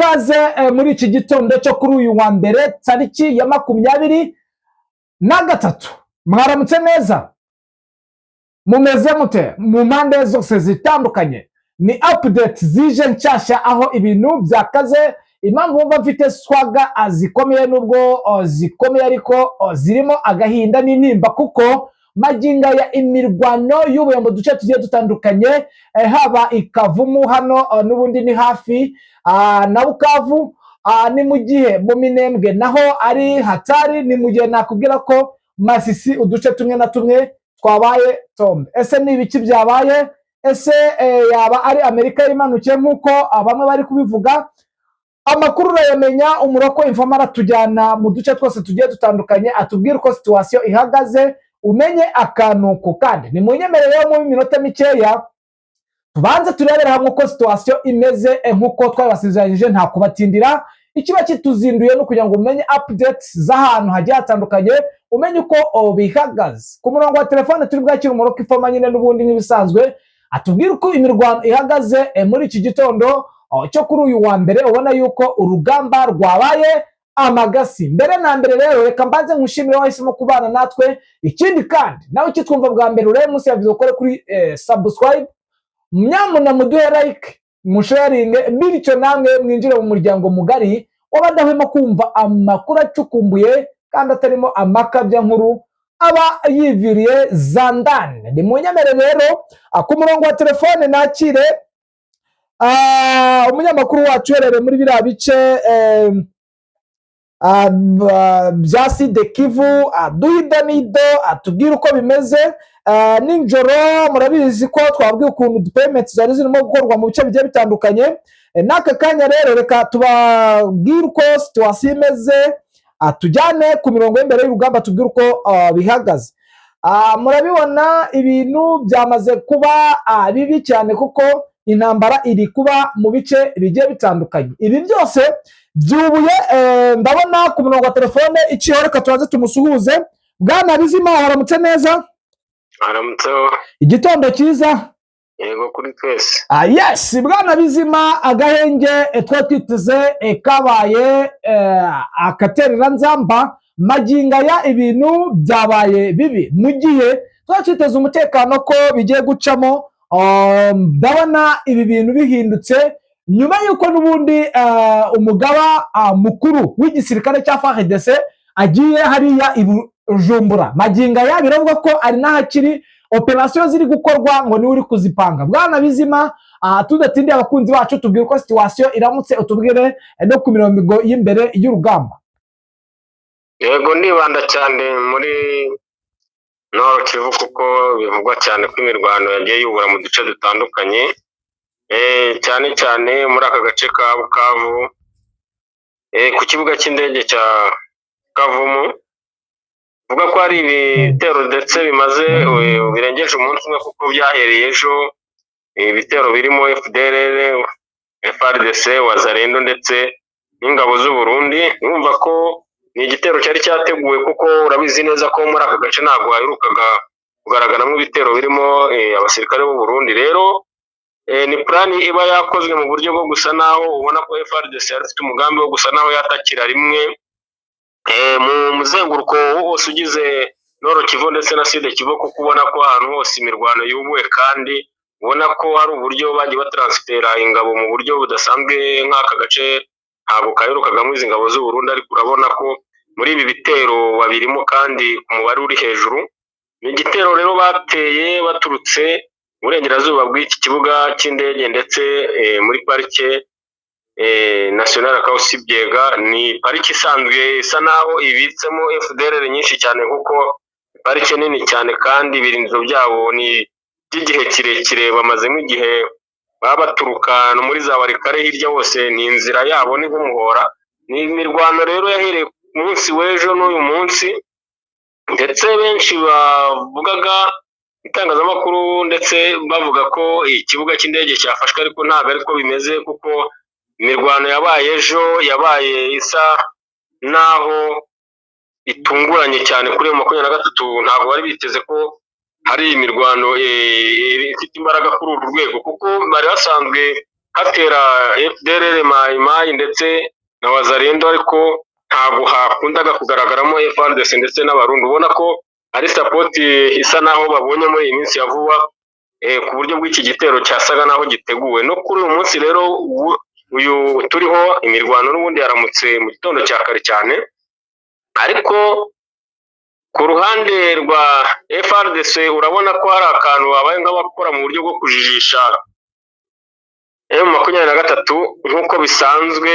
Ikaze muri iki gitondo cyo kuri uyu wa mbere, tariki ya 23. Mwaramutse neza, mumeze mute mu mpande zose zitandukanye? Ni update zije nshyashya aho ibintu byakaze. Impamvu wumva mfite swagger zikomeye, nubwo zikomeye ariko zirimo agahinda n'intimba, kuko magingo ya imirwano y'ubuye mu duce tugiye dutandukanye, haba i Kavumu hano, n'ubundi ni hafi na Bukavu, ni mu gihe mu Minembwe naho ari hatari, ni mu gihe nakubwira ko Masisi uduce tumwe na tumwe twabaye tombe. Ese ni ibiki byabaye? Ese yaba ari Amerika imanukiye nk'uko bamwe bari kubivuga? Amakuru urayamenya, umuroko informer aratujyana mu duce twose tugiye dutandukanye, atubwire uko situation ihagaze, umenye akantu ku kandi. Ni munyemerere mu minota mikeya tubanze turebere hamwe uko situation imeze, nk'uko twabasezeranyije, nta kubatindira. Ikiba kituzinduye no kugira ngo umenye updates z'ahantu hagiye hatandukanye, umenye uko bihagaze. Ku murongo wa telefone turi bwakire umuroko informer nyine n'ubundi nk'ibisanzwe, atubwire uko imirwano ihagaze muri iki gitondo cyo kuri uyu wa mbere, ubona yuko urugamba rwabaye amagasi. Mbere na mbere rero, reka mbanze nkushimire wahisemo kubana natwe. Ikindi kandi, nawe ukitwumva bwa mbere, urebe munsi ya video ukore kuri subscribe, nyamuna muduhe like, musharinge, bityo namwe mwinjire mu muryango mugari w'abadahwema kumva amakuru acukumbuye kandi atarimo amakabya nkuru, aba yiviriye za ndani. Ni munyemere rero ku murongo wa telefone nakire umunyamakuru wacu uherereye muri biriya bice bya Sud Kivu, aduhe idonido, atubwire uko bimeze. Nijoro murabizi ko twabwiye ukuntu deployment zari zirimo gukorwa mu bice bigiye bitandukanye. N'aka kanya rero reka tubabwire uko situation imeze, tujyane ku mirongo y'imbere y'urugamba, tubwire uko bihagaze. Murabibona ibintu byamaze kuba bibi cyane, kuko intambara iri kuba mu bice bigiye bitandukanye. Ibi byose byubuye. Ndabona ku murongo wa telefone iciyeho, reka tubanze tumusuhuze. Bwana Bizima, waramutse neza? Aramutseho. Igitondo cyiza. Yego, kuri twese. Yes, bwana Bizima, agahenge twari twiteze kabaye akatereranzamba. Magingo aya ibintu byabaye bibi, mu gihe twari twiteze umutekano ko bigiye gucamo. Ndabona ibi bintu bihindutse nyuma y'uko n'ubundi umugaba mukuru w'igisirikare cya FARDC agiye hariya i Bujumbura. Magingo aya biravuga ko ari n'ahakiri operasiyo ziri gukorwa, ngo niwe uri kuzipanga. Bwana Bizima, tudatindiye abakunzi bacu, tubwire uko situation iramutse, utubwire no ku mirongo y'imbere y'urugamba. Yego, ndibanda cyane muri Nord Kivu, kuko bivugwa cyane ko imirwano yagiye yubura mu duce dutandukanye, cyane cyane muri aka gace ka Bukavu, ku kibuga cy'indege cya Kavumu. Vuga ko hari ibitero ndetse bimaze birengeje umunsi umwe, kuko byahereye ejo, ibitero birimo FDLR, FARDC, Wazalendo ndetse n'ingabo z'u Burundi. Urumva ko ni igitero cyari cyateguwe, kuko urabizi neza ko muri aka gace ntabwo haherukaga kugaragaramo ibitero birimo abasirikare b'u Burundi. Rero ni plan iba yakozwe mu buryo bwo gusa naho ubona ko FARDC yari ifite umugambi wo gusa naho yatakira rimwe mu muzenguruko wose ugize Nord Kivu ndetse na Sud Kivu, kuko ubona ko ahantu hose imirwano yubuwe, kandi ubona ko hari uburyo bagiye bataransifera ingabo mu buryo budasanzwe. Nk'aka gace ntabwo kaherukagamo izi ngabo z'u Burundi, ariko urabona ko muri ibi bitero babirimo kandi ku mubare uri hejuru. Ni igitero rero bateye baturutse burengerazuba bw'iki kibuga cy'indege ndetse muri parike nationale Kausi Biega. Ni pariki isanzwe isa naho ibitsemo FDLR nyinshi cyane, kuko parike nini cyane kandi ibirindiro byabo ni by'igihe kirekire, bamazemo igihe baba baturuka no muri za Walikale hirya hose, ni inzira yabo, ni nk'umuhora. Ni imirwano rero yahereye ku munsi w'ejo n'uyu munsi, ndetse benshi bavugaga itangazamakuru ndetse bavuga ko ikibuga cy'indege cyafashwe, ariko ntabwo ariko bimeze, kuko imirwano yabaye ejo yabaye isa naho itunguranye cyane kuri M23. Ntabwo bari biteze ko hari imirwano ifite imbaraga kuri uru rwego, kuko bari basanzwe hatera FDLR, Mayi ndetse na Wazalendo, ariko ntabwo hakundaga kugaragaramo FARDC ndetse n'Abarundi. Ubona ko ari support isa naho babonye muri iyi minsi ya vuba, ku buryo bw'iki gitero cyasaga naho giteguwe. No kuri uyu munsi rero uyu turiho, imirwano n'ubundi yaramutse mu gitondo cya kare cyane, ariko ku ruhande rwa FARDC urabona ko hari akantu babaye nk'abakora mu buryo bwo kujijisha M23. Nk'uko bisanzwe,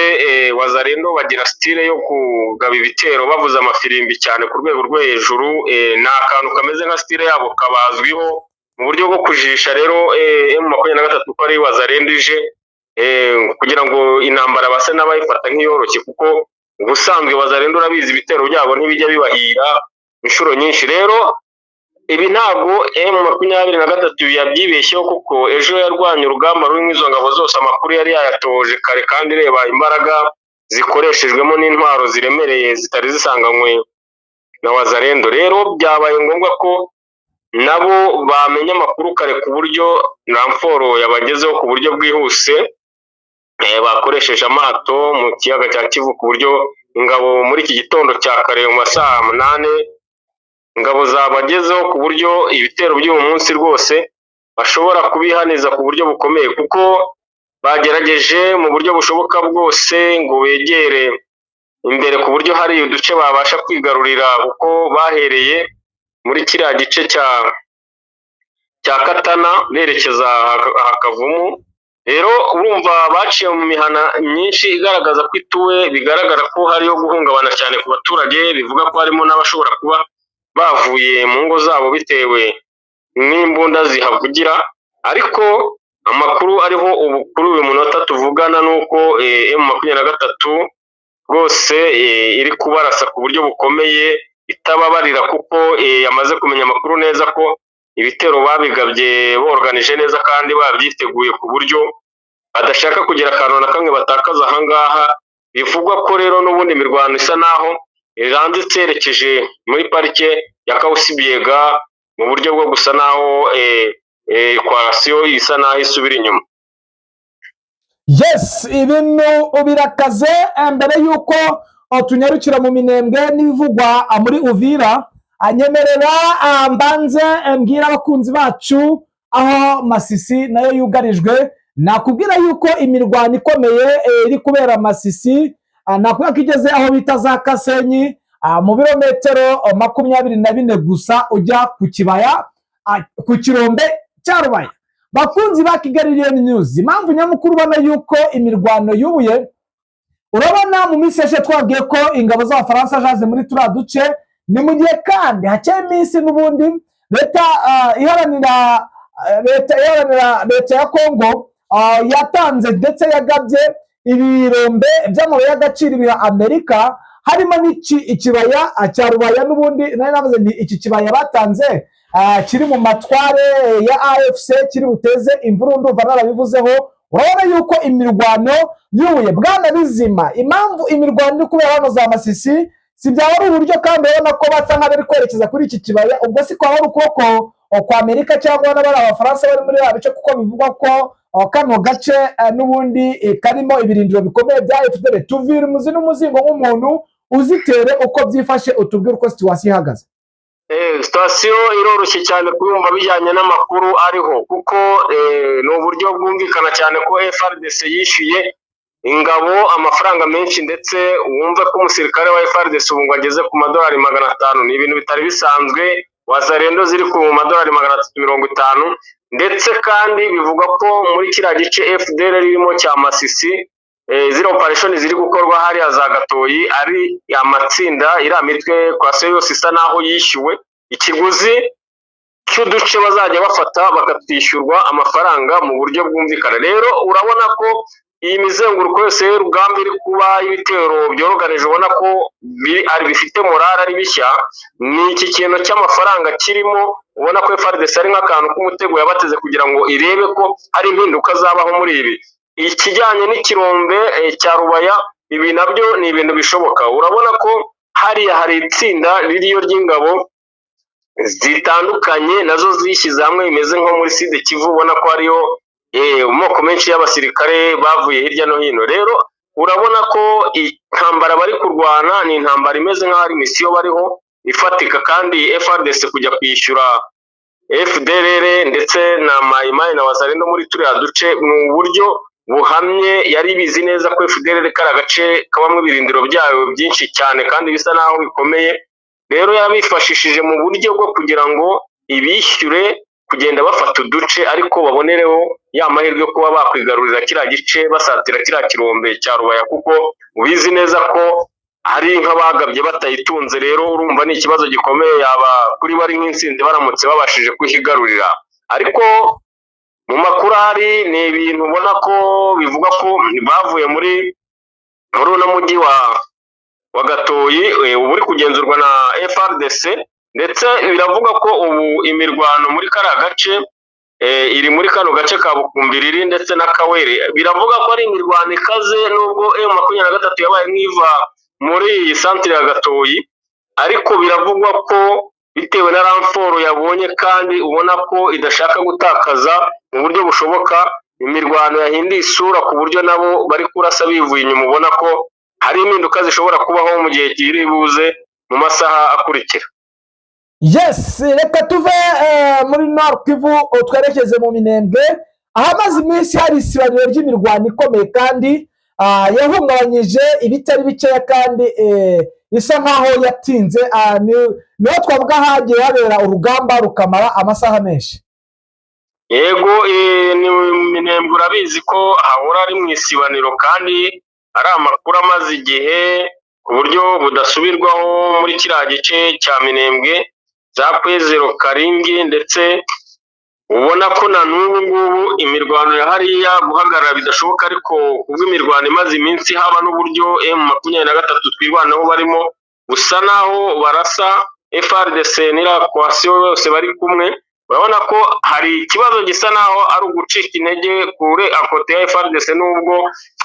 Wazalendo bagira style yo kugaba ibitero bavuza amafirimbi cyane ku rwego rwo hejuru. Ni akantu kameze nka style yabo kabazwiho mu buryo bwo kujijisha rero M23 ko ari Wazalendo ije, kugira ngo intambara base n'abayifata nk'iyoroshye, kuko ubusanzwe Wazalendo urabizi, ibitero byabo ntibijya bibahira inshuro nyinshi. Rero ibi ntabwo M23 yabyibeshyeho, kuko ejo yarwanye urugamba rurimo izo ngabo zose, amakuru yari yayatoje kare, kandi reba imbaraga zikoreshejwemo n'intwaro ziremereye zitari zisanganywe na Wazalendo. Rero byabaye ngombwa ko nabo bamenya amakuru kare, ku buryo renfort yabagezeho ku buryo bwihuse. Bakoresheje amato mu kiyaga cya Kivu, ku buryo ingabo muri iki gitondo cya kare mu masaha 8 ingabo zabagezeho, ku buryo ibitero by'uyu munsi rwose bashobora kubihaniza ku buryo bukomeye, kuko bagerageje mu buryo bushoboka bwose ngo begere imbere, ku buryo hari uduce babasha kwigarurira, kuko bahereye muri kiriya gice cya Katana berekeza Kavumu. Rero urumva baciye mu mihana myinshi igaragaza ko ituwe, bigaragara ko hariyo guhungabana cyane ku baturage, bivuga ko harimo n'abashobora kuba bavuye mu ngo zabo bitewe n'imbunda zihavugira. Ariko amakuru ariho ubu kuri uyu munota tuvugana ni uko M23 rwose iri kubarasa ku buryo bukomeye itababarira, kuko yamaze kumenya amakuru neza ko ibitero babigabye boruganije neza kandi babyiteguye, ku buryo badashaka kugira akantu na kamwe batakaza ahangaha. Bivugwa ko rero n'ubundi imirwano isa naho iranditse yerekeje muri parike ya Kawusibyega, mu buryo bwo gusa naho coalition isa naho isubira inyuma. Yes, ibintu birakaze. Mbere y'uko tunyarukira mu Minembwe n'ibivugwa muri Uvira, anyemerera mbanze mbwira abakunzi bacu aho Masisi nayo yugarijwe. Nakubwira yuko imirwano ikomeye iri kubera Masisi, nakubwira ko igeze aho bita za Kasenyi, mu birometero 24 gusa ujya ku kibaya, ku kirombe cya Rubaya. Bakunzi ba Kigali Lion News, impamvu nyamukuru ubona yuko imirwano yubuye, urabona mu minsi yashize twabwiye ko ingabo z'Abafaransa zaje muri turiya duce. Ni mu gihe kandi hakeye iminsi n'ubundi leta iharanira leta iharanira leta ya Kongo yatanze ndetse yagabye ibirombe by'amabuye y'agaciro biha Amerika, harimo n'iki ikibaya cya Rubaya. N'ubundi nari navuze nti iki kibaya batanze kiri mu matware ya AFC kiri buteze imvururu, ndumva narabivuzeho. Urabona yuko imirwano yubuye, bwana Bizima. Impamvu imirwano iri kubera hano za Masisi, si byaba ari uburyo kandi urabona ko basa nk'abari kwerekeza kuri iki kibaya? Ubwo si kwaba ari ukuboko kwa Amerika cyangwa n'abari Abafaransa bari muri biriya bice, kuko bivugwa ko kano gace n'ubundi karimo ibirindiro bikomeye bya FDLR? Tuvira umuzi n'umuzingo nk'umuntu uzitere uko byifashe, utubwire uko situation ihagaze. Situation iroroshye cyane kuyumva bijyanye n'amakuru ariho, kuko ni uburyo bwumvikana cyane ko FARDC yishyuye ingabo amafaranga menshi, ndetse wumve ko umusirikare wa FARDC ubu ngo ageze ku madolari 500. Ni ibintu bitari bisanzwe. Wazalendo ziri ku madolari 350, ndetse kandi bivugwa ko muri kiriya gice FDLR ririmo cya Masisi, ziriya operation ziri gukorwa hariya za Gatoyi ari amatsinda, iriya mitwe kwase yose isa naho yishyuwe ikiguzi cy'uduce bazajya bafata, bakatwishyurwa amafaranga mu buryo bwumvikana. Rero urabona ko iyi mizenguruko yose y'urugamba iri kuba, ibitero byoroganije, ubona ko ari bifite morale, ari bishya. Ni iki kintu cy'amafaranga kirimo, ubona ko FARDC ari nk'akantu k'umutego yabateze kugira ngo irebe ko hari impinduka zabaho muri ibi. Ikijyanye n'ikirombe cya Rubaya, ibi nabyo ni ibintu bishoboka. Urabona ko hariya hari itsinda ririyo ry'ingabo zitandukanye nazo zishyize hamwe, bimeze nko muri Sud Kivu, ubona ko hariyo Amoko menshi y'abasirikare bavuye hirya no hino. Rero urabona ko intambara bari kurwana ni intambara imeze nk'aho ari misiyo bariho ifatika, kandi FARDC kujya kwishyura FDLR ndetse na Mayi na Wazalendo muri turiya duce ni uburyo buhamye. Yari ibizi neza ko FDLR kari agace kabamo ibirindiro byayo byinshi cyane kandi bisa naho bikomeye. Rero yabifashishije mu buryo bwo kugira ngo ibishyure kugenda bafata uduce, ariko babonereho ya mahirwe yo kuba bakwigarurira kiriya gice, basatira kiriya kirombe cya Rubaya, kuko ubizi neza ko ari nk'abagabye batayitunze. Rero urumva ni ikibazo gikomeye, yaba kuri bari nk'intsinzi baramutse babashije kuhigarurira. Ariko mu makuru ahari ni ibintu ubona ko bivuga ko bavuye muri uno mujyi wa Gatoyi, ubu uri kugenzurwa na FARDC, ndetse biravuga ko ubu imirwano muri kariya gace iri muri kano gace ka Bukumbiriri ndetse na Kawere. Biravuga ko ari imirwano ikaze, nubwo M23 yabaye nk'iva muri iyi santire ya Gatoyi, ariko biravugwa ko bitewe na ramforo yabonye kandi ubona ko idashaka gutakaza mu buryo bushoboka, imirwano yahinduye isura ku buryo nabo bari kurasa bivuye inyuma. Ubona ko hari impinduka zishobora kubaho mu gihe kiri buze mu masaha akurikira. Yes, reka tuve muri Nord Kivu, twerekeze mu Minembwe, ahamaze iminsi hari isibaniro ry'imirwano ikomeye kandi yahungabanyije ibitari bikeya, kandi isa nkaho yatinze. Niho twavuga hagiye habera urugamba rukamara amasaha menshi. Yego, ni Minembwe, urabizi ko hahora ari mu isibaniro, kandi ari amakuru amaze igihe ku buryo budasubirwaho muri kiriya gice cya Minembwe, za Kwezero, Karingi, ndetse ubona ko na n'ubu ngubu imirwano ya hariya guhagarara bidashoboka. Ariko kubw'imirwano imaze iminsi haba n'uburyo M23 twirwanaho barimo gusa naho barasa FARDC n'iriya coalition yose bari kumwe, urabona ko hari ikibazo gisa naho ari ugucika intege kure akote ya FARDC, nubwo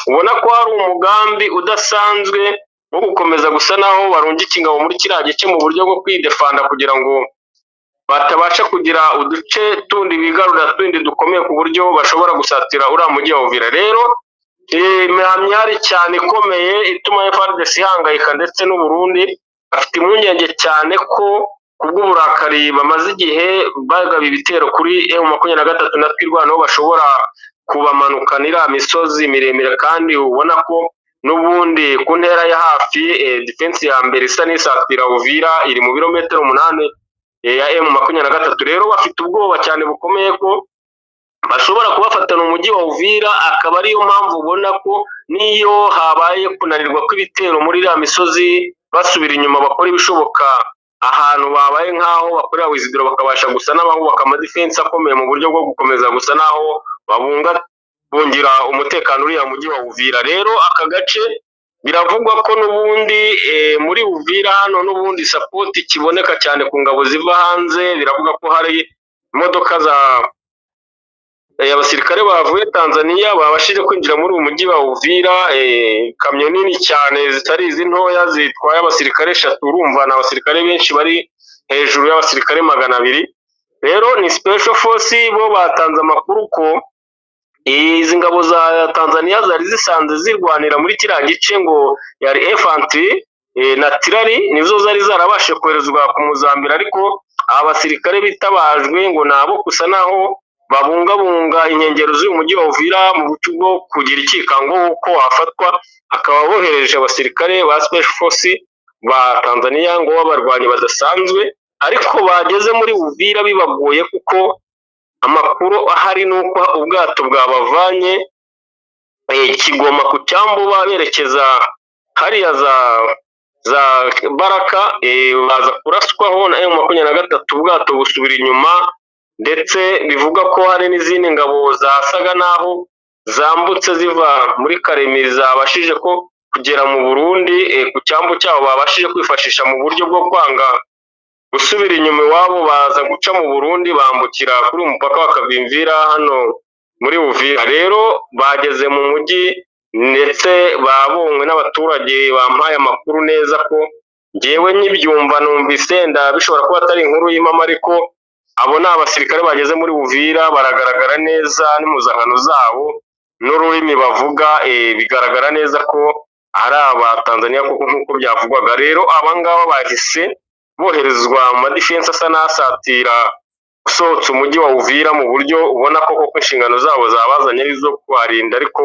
ubona ko hari umugambi udasanzwe wo gukomeza gusa naho barungika ingabo muri kiriya gice mu buryo bwo kwidefanda, kugira ngo batabasha kugira uduce tundi bigarurira tundi dukomeye ku buryo bashobora gusatira uriya mujyi wa Uvira. Rero imihamyari cyane ikomeye ituma FARDC ihangayika, ndetse n'u Burundi bafite impungenge cyane ko kubw'uburakari bamaze igihe bagaba ibitero kuri M23 na Twirwaneho bashobora kubamanukana iriya misozi miremire, kandi ubona ko n'ubundi ku ntera ya hafi defense ya mbere isa n'isatira Uvira iri mu birometero 8 ya M23. Rero bafite ubwoba cyane bukomeye ko bashobora kubafatana umujyi wa Uvira, akaba ariyo mpamvu ubona ko n'iyo habaye kunanirwa kw'ibitero muri iriya misozi basubira inyuma, bakora ibishoboka ahantu babaye nk'aho bakorera withdraw, bakabasha gusa n'abahubaka amadefense akomeye mu buryo bwo gukomeza gusa n'aho babungabungira umutekano uriya mujyi wa Uvira. Rero aka gace biravugwa ko n'ubundi muri Uvira hano n'ubundi support kiboneka cyane ku ngabo ziva hanze. Biravuga ko hari imodoka za abasirikare bavuye Tanzania babashije kwinjira muri uyu mujyi wa Uvira, kamyo nini cyane zitari izi ntoya zitwaye abasirikare eshatu. Urumva ni abasirikare benshi bari hejuru y'abasirikare 200. Rero ni special force, bo batanze amakuru ko izi ngabo za Tanzania zari zisanze zirwanira muri kiriya gice, ngo yari infantry na artillery, nizo zari zarabashije koherezwa ku Muzambira. Ariko aba basirikare bitabajwe ngo ni abo gusa naho babungabunga inkengero z'uyu mujyi wa Uvira mu buryo bwo kugira ikikango ko wafatwa, akaba bohereje abasirikare ba special force ba Tanzania ngo b'abarwanyi badasanzwe. Ariko bageze muri Uvira bibagoye, kuko amakuru ahari ni uko ubwato bwabavanye Kigoma ku cyambu berekeza hariya za Baraka, baza kuraswaho na M23, ubwato busubira inyuma. Ndetse bivuga ko hari n'izindi ngabo zasaga naho zambutse ziva muri Karemi zabashije ko kugera mu Burundi, ku cyambu cyabo babashije kwifashisha mu buryo bwo kwanga gusubira inyuma iwabo, baza guca mu Burundi bambukira kuri uyu mupaka wa Kavimvira hano muri Uvira. Rero bageze mu mujyi ndetse babonywe n'abaturage bampaye amakuru neza ko ngewe nkibyumva numvise nda bishobora kuba atari inkuru y'impamo, ariko Abo ni abasirikare bageze muri Uvira, baragaragara neza n'impuzankano zabo n'ururimi bavuga, bigaragara neza ko ari aba Tanzania kuko nk'uko byavugwaga. Rero abangaba bahise boherezwa mu madefense asa n'asatira usohotse umujyi wa Uvira, mu buryo ubona ko koko inshingano zabo zabazanye ari izo kuharinda, ariko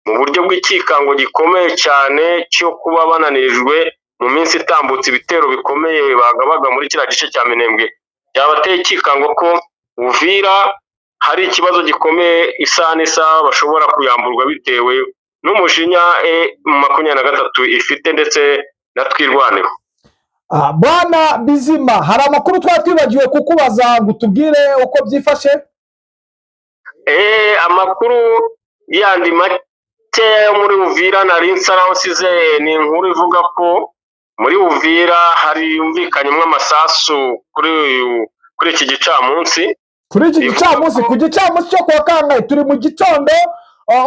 mu buryo bw'ikikango gikomeye cyane cyo kuba bananirijwe mu minsi itambutse ibitero bikomeye bagabaga muri kiriya gice cya Minembwe, byabateye ikikango ko Uvira hari ikibazo gikomeye, isaha n'isaha bashobora kuyamburwa bitewe n'umujinya M23 ifite ndetse na Twirwaneho. Bwana Bizima, hari amakuru twari twibagiwe kukubaza ngo utubwire uko byifashe? Amakuru yandi make yo muri Uvira nari nsa naho nsize ni inkuru ivuga ko muri Uvira hari yumvikanyemo amasasu kuri iki gicamunsi. Kuri iki gicamunsi, ku gicamunsi cyo kuwa kangahe? Turi mu gitondo,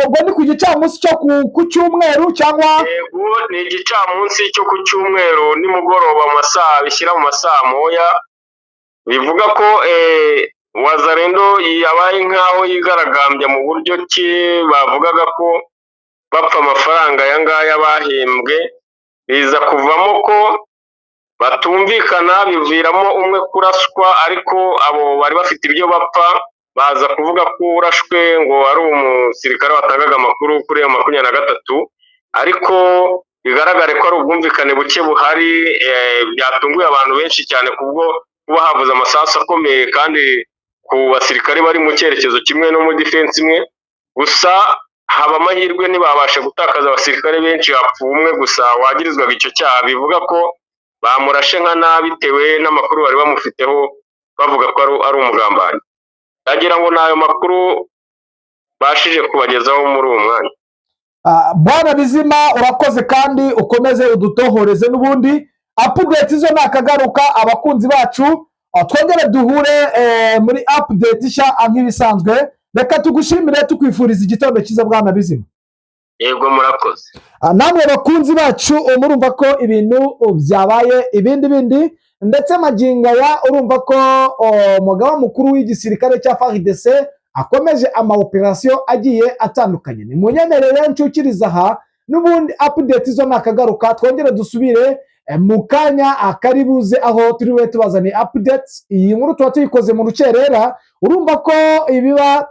ubwo ni ku gicamunsi cyo ku cyumweru cyangwa? Yego, ni igicamunsi cyo ku cyumweru nimugoroba mu masaha bishyira mu masaha moya. Bivuga ko Wazalendo yabaye nk'aho yigaragambya mu buryo ki bavugaga ko bapfa amafaranga aya ngaya bahembwe, biza kuvamo ko batumvikana, biviramo umwe kuraswa, ariko abo bari bafite ibyo bapfa baza kuvuga ko urashwe ngo ari umusirikare watangaga amakuru kuri iyo 23, ariko bigaragare ko ari ubwumvikane buke buhari. Byatunguye abantu benshi cyane kubwo kuba havuze amasasu akomeye kandi ku basirikare bari mu cyerekezo kimwe no muri defense imwe. Gusa haba amahirwe ntibabasha gutakaza abasirikare benshi, hapfuye umwe gusa wagirizwaga icyo cyaha, bivuga ko bamurashe nka nabi bitewe n'amakuru bari bamufiteho bavuga ko ari umugambanyi. Ndagira ngo ni ayo makuru bashije kubagezaho muri uwo mwanya. Bwana Bizima, urakoze kandi ukomeze udutohoreze n'ubundi update zo nakagaruka. Abakunzi bacu, twongere duhure muri update nshya nk'ibisanzwe. Reka tugushimire, tukwifuriza igitondo cyiza, bwana Bizima. Yego, murakoze. Namwe bakunzi bacu, murumva ko ibintu byabaye ibindi bindi, ndetse magingo aya urumva ko umugaba mukuru w'igisirikare cya FARDC akomeje ama operation agiye atandukanye. Ni munyemerere ncukiriza aha, n'ubundi update zo nakagaruka. Twongere dusubire mu kanya akari buze aho turi bube tubazaniye update. Iyi nkuru tuba tuyikoze mu rukerera, urumva ko ibiba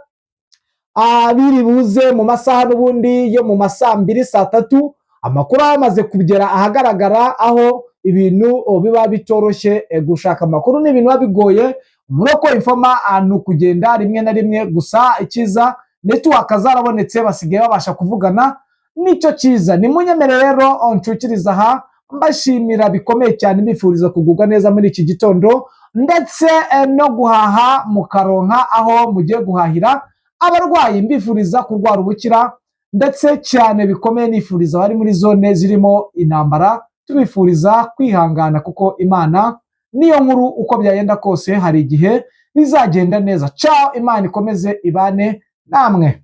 biri buze mu masaha n'ubundi yo mu masaa 2, saa 3, amakuru amaze kugera ahagaragara, aho ibintu biba bitoroshye. Gushaka amakuru ni ibintu biba bigoye muri ko informa ni ukugenda rimwe na rimwe. Gusa icyiza, network zarabonetse, basigaye babasha kuvugana, nicyo cyiza. Ni munyemere rero ncukiriza aha, mbashimira bikomeye cyane, mbifuriza kugubwa neza muri iki gitondo, ndetse no guhaha mukaronka aho mugiye guhahira. Abarwayi mbifuriza kurwara ubukira, ndetse cyane bikomeye nifuriza abari muri zone zirimo intambara, tubifuriza kwihangana kuko Imana niyo nkuru. Uko byagenda kose hari igihe bizagenda neza. Ciao, Imana ikomeze ibane namwe.